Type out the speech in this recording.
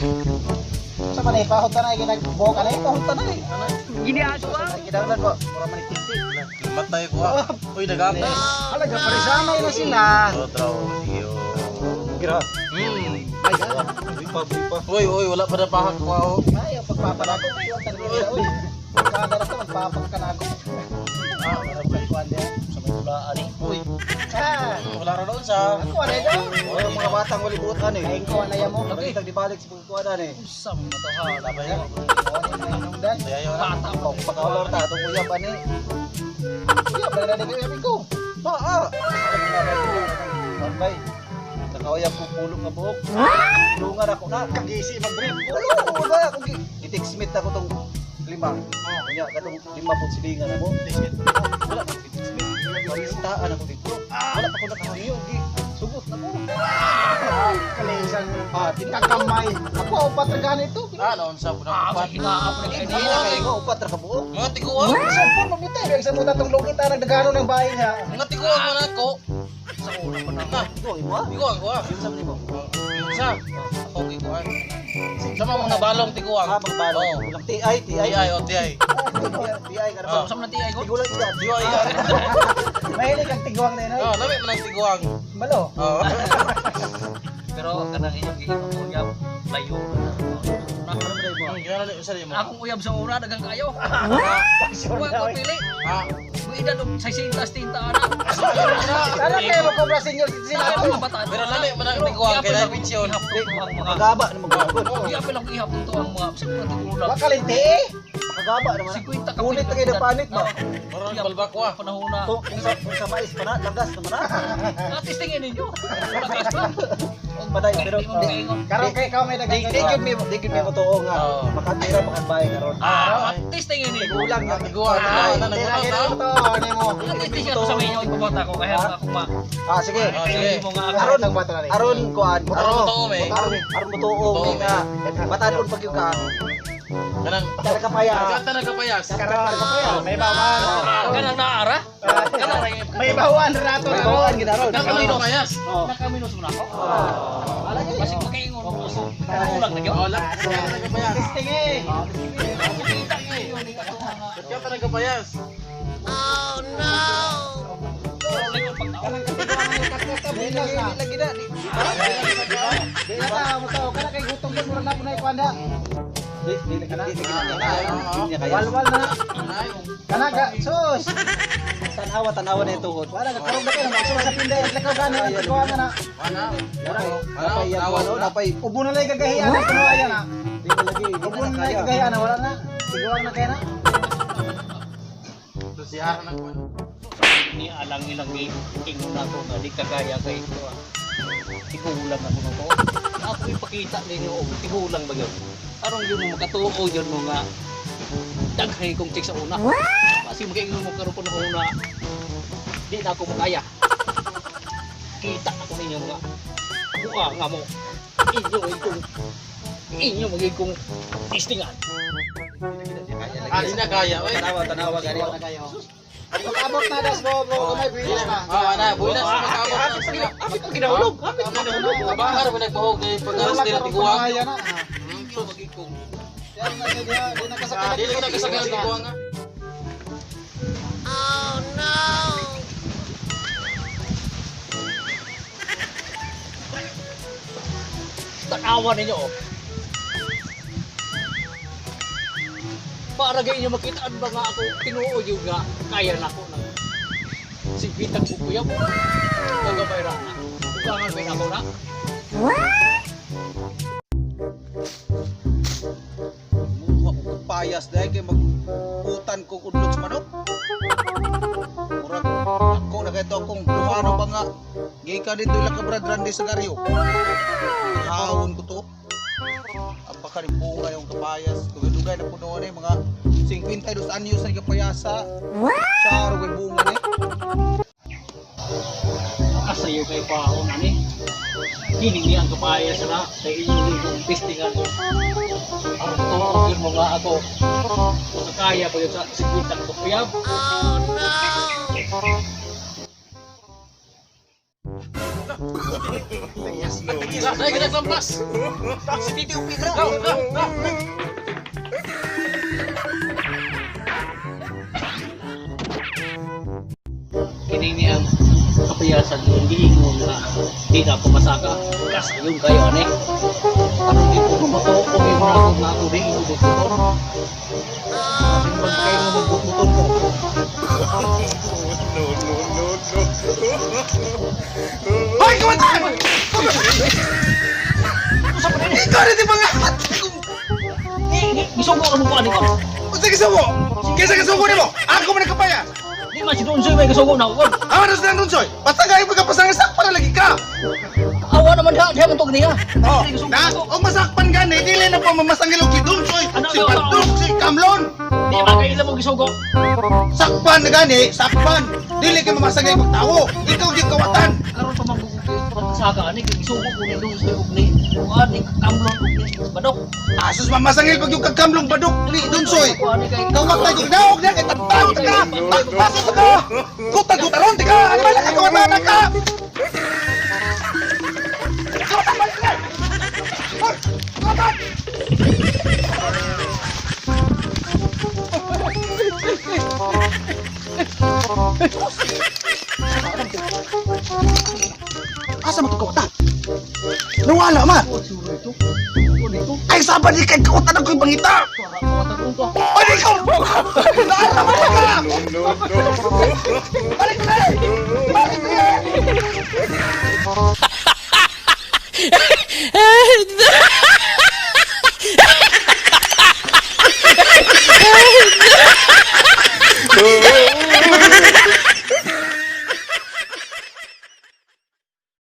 Sa man pahot na ginagbuhok ani, pahot na eh. Ginagawa. Kinahanglan ba? Mura man tinti. Matay ko ha. Uy, nagapos. Halaga parisanay na sila. Otro, sige. Gira. Hmm. Ay, bripa, bripa. Uy, uy, wala pa na pahak ko ako. Ay, ang pagpapadako kayo ang tanong uy. Kada na to magpapagkanago. Ah, wala pa. Kuan dia. Sa may tulaan eh. Uy, Ah, wala ra doon sa. ako ano daw? Oy, ang mga batang wali buot ani. Ay, ko na mo. Lagi tag dibalik sa pagkuan ani. Usam na to ha. Labay na. Hinungdan. Ayaw na. Bata pa. Pagkaulor ta atong uyab ani. Iya, bala na kayo ko. Ma ah. Bye. Nakauyab ko pulong nga buhok. Tulungan ako na. Kagisi mag-brief. Ulo, ba kung gitiksmit ako tong lima. Unya katong lima pud silingan ako. Wala ko gitiksmit. Paristaan ako dito. Wala pa ko nakahangyo gi. Sugot na ko. Kalisan. Ah, tinag Kakamay. Ako upat ra ganito. Ah, noon sa punang Ah, upat. sa hinaan pa Hindi na na kayo ko upat ra ka buok. Mga tiguang. Sampun mabuti. Yung sa muta tong lugit ta nagdagano ng bahay niya. Mga tiguang man ako. Sa una pa na. Na, Ito imo ah. tiguang ko ah. Yun sa nimo. Yun sa. Ako gikuan. Sa mga balong tiguang. Ah, mga balong. Oo. Ulang TI, TI. TI, oh, TI. TI ka na. Ah. Usam na tiay ko. Tigulang edad. TI. Mahilig ang tiguang na yun. Oh, lami man ang tiguang. Malo. Oo. Pero kanang inyong giimong uyab layo na. Ano ba mo? Kaya na sa mo. Akong uyab sa una daghang kayo. Sure Wa na, ko oy. pili. Ah, Muedad og 60 tinta ana. Sana kayo magkobra senior citizen Sa ako. mga bata. Pero lami man ang tiguang kay na pensyon. Ang mga Makagaba na magagod. Giapil ako ihap to ang mga sa mga tigulang. Wa kalinti eh. Makagaba naman. 50 ka. Ulit na kayo ng panit ba? Murag balbakwa. Panahon na. Kung sa mais pa na, langas naman na. Atis tingin ninyo. Lagas ba? Patay, pero Di mo makaingon. Karon kay ikaw may dagang di gyud mi di gyud mi motoo nga. Oo. Makatira makatbay karon. Ah, Atis tingin ninyo. Gulang nga Tiguang na na Tira na. kay to nimo. Atis tingin ako sa inyo ipabata ko kaya ako ma. Ah, sige. Oh, sige. Mo nga ako. Aron Ang bata na rin. Aron kuan, Aron motoo me. Aron aron motoo mi nga. Batanon pag yung ka. Kanang Kada kapaya. Kata nagkapayas. Karon may bawan. Kanang naara. Kanang May bawan rato May na bawaan gid aron. Kata nagkapayas. Oh. Nakaminos mo na ako. Alagi. Basig makaingon mo ako. Kulang na gyud. Oh, la. Kata nagkapayas. Testing eh. Kita ninyo ni ato mga Kata nagkapayas. lingon pagtao. Kanang katiguang ang katkat Di buinas lagi na. di lagi na. Di Di na mo to kana kay gutom ko murag na po na ikuan da. di di lagi di lagi na kaya. Di niya kaya. Walwal na. Kana ga sus. Tanawa tanawa na yung tuhod. Wala ka karon ba kayo magsuwa sa pinday at lakaw gani ang tiguang na. Ana. Wala napay yan ano, napay Ubo na lang gagahian ang kuno ayan na. di na lagi di Ubo na na lang kaya. gagahian na wala na. Tiguang na kaya na. Sihar na kuan. Ni alang ilang ingon ako nga di kagaya kay ito ah. Tigulang ako na to. Ako ipakita ninyo og tigulang ba yun. Aron yun mo makatuo yun mo nga daghay kong check sa una. Kasi makaingon mo karon panahon na di na ako makaya. Kita ako ninyo nga buka nga mo inyo kong inyo magiging kong tistingan. Ah, di na kaya oy. Tanawa tanawa gani. Tiguang na kayo. Pag-abot na das mo mo gamay buinas na. Ah, ana, buinas makabot na sila. Hapit ang ginahulog, hapit ang ginahulog. Kabahar mo nagbuhog kay pagkaras nila tiguang. Ayan na. Inyo magiging kong Yan na siya di na kasakit. Ah, di lagi nagkasakit ang tiguang ah. Tanawa ninyo oh. Para kayo makita ang mga ako tinuod yung nga kaya na ako ng sigitang kukuya mo. Kagabay ra na. Ugangan ba ako na? Muha ko payas dahil kay magputan kong udlot sa manok. Murag ako na kay akong lumano ba nga gikan dito ila ka Brad Randy Sagario. Hawon ko to. Apaka ni bunga yung kapayas. Dugay-dugay na puno ni mga 52 anyos na kapayasa. Charo kay bunga ni. Kasayo kay paon ani. Kining ni ang kapaya sa na kay inyo rin kong testingan ko. Ang tuo yun mo nga ako. Makakaya pa yun sa sigitang kukuya. Ay, ginaglampas. Si Titi Upidra. Go, go, go. Kini ni ang kapayasan yung giingon nga di na ako masaka. Kasayon kayo ani. Aron di ko matuo ko yung mga ako nga ako di ko buton. Kasi kayo nga magbubuton ko. Hoy, kawatan! Ikaw na di ba nga? Gisugo ka mo ko ani ko. Unsa gisugo? Kinsa gisugo nimo? Ako man nagkapayas. Di man si Donsoy may gisugo na ako. Awa na sa Donsoy. Basta kayo pagkapasang sakpan na lagi ka. Awa naman diha, diha man to niya. Oh, na, og masakpan gani, dili na pa mamasangil og si Donsoy, si Bandok, si Kamlon. Di ba kay ila mo gisugo? Sakpan na gani, sakpan. Dili kay mamasangil og tawo. Ikaw gyud kawatan. Karon pa man saka ani kay gisugo ko ni Donsoy og ni kuan ni Kamlon og ni Badok. Asos mamasangil pag yung kakamlong badok ni Donsoy. Kuan ni kay Kawatan ko daog na kay tagtaw ta ka. Tagpasos ka. Kutag kutaron ti ka. Ano ba ka kawatan ka? Kawatan balik na. Hoy, kawatan. Asa mo to kawatan? Nawala man. Ay, sabi ni kay kawatan ang ko'y pangita. Ay, ikaw! Naala mo ka! Balik na! Balik na!